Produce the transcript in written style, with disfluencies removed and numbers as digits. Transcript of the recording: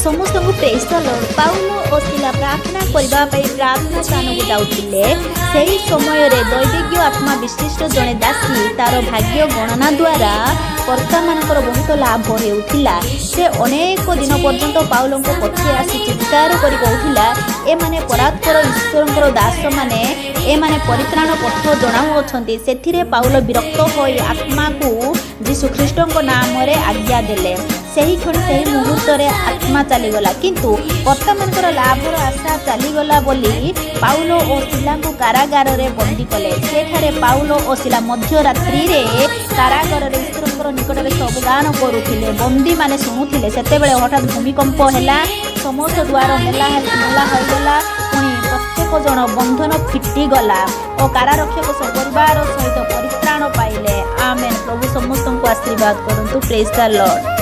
ସମସ୍ତଙ୍କୁ ପ୍ରେଜ୍ ଦ Lord. Paul ଓ ଶିଲା ପ୍ରାର୍ଥନା କରିବା ପାଇଁ ପ୍ରାର୍ଥନା ସ୍ଥାନକୁ ଯାଉଥିଲେ। ସେହି ସମୟରେ ଦୈବିକ ଆତ୍ମା ବିଶିଷ୍ଟ ଜଣେ ଦାସୀ, ତାର ଭାଗ୍ୟ ଗଣନା ଦ୍ୱାରା କର୍ତ୍ତାମାନଙ୍କର ବହୁତ ଲାଭ ହେଉଥିଲା। ସେ ଅନେକ ଦିନ ପର୍ଯ୍ୟନ୍ତ ପାଉଲଙ୍କ ପଛେ ଆସି ଚିତ୍କାର କରି କହୁଥିଲା, "ଏମାନେ ପରାତ୍ପର ଈଶ୍ୱରଙ୍କର ଦାସମାନେ। ଏମାନେ ପରିତ୍ରାଣ ପଥ ଜଣାଉଅଛନ୍ତି।" ସେଥିରେ ପାଉଲ ବିରକ୍ତ ହୋଇ ଆତ୍ମାକୁ ଯୀଶୁ ଖ୍ରୀଷ୍ଟଙ୍କ ନାମରେ ଆଜ୍ଞା ଦେଲେ। ସେହି କ୍ଷଣି, ସେହି ମୁହୂର୍ତ୍ତରେ ଆତ୍ମା ଚାଲିଗଲା। କିନ୍ତୁ କର୍ତ୍ତାମାନଙ୍କର ଲାଭର ଆଶା ଚାଲିଗଲା ବୋଲି ପାଉଲ ଓ ଶିଲାଙ୍କୁ କାରାଗାରରେ ବନ୍ଦୀ କଲେ। ସେଠାରେ ପାଉଲ ଓ ଶିଲା ମଧ୍ୟରାତ୍ରିରେ କାରାଗାରରେ ଈଶ୍ୱରଙ୍କର ନିକଟରେ ସ୍ତବଗାନ କରୁଥିଲେ। ବନ୍ଦୀମାନେ ଶୁଣୁଥିଲେ। ସେତେବେଳେ ହଠାତ୍ ଭୂମିକମ୍ପ ହେଲା। ସମସ୍ତ ଦ୍ୱାର ମେଲା ହୋଇଗଲା। ପୁଣି ପ୍ରତ୍ୟେକ ଜଣ ବନ୍ଧନ ଫିଟିଗଲା ଓ କାରାରକ୍ଷକ ସପରିବାର ସହିତ ପରିତ୍ରାଣ ପାଇଲେ। ଆମେନ୍। ପ୍ରଭୁ ସମସ୍ତଙ୍କୁ ଆଶୀର୍ବାଦ କରନ୍ତୁ। ପ୍ରେଜ୍ ଦ ଲର୍ଡ।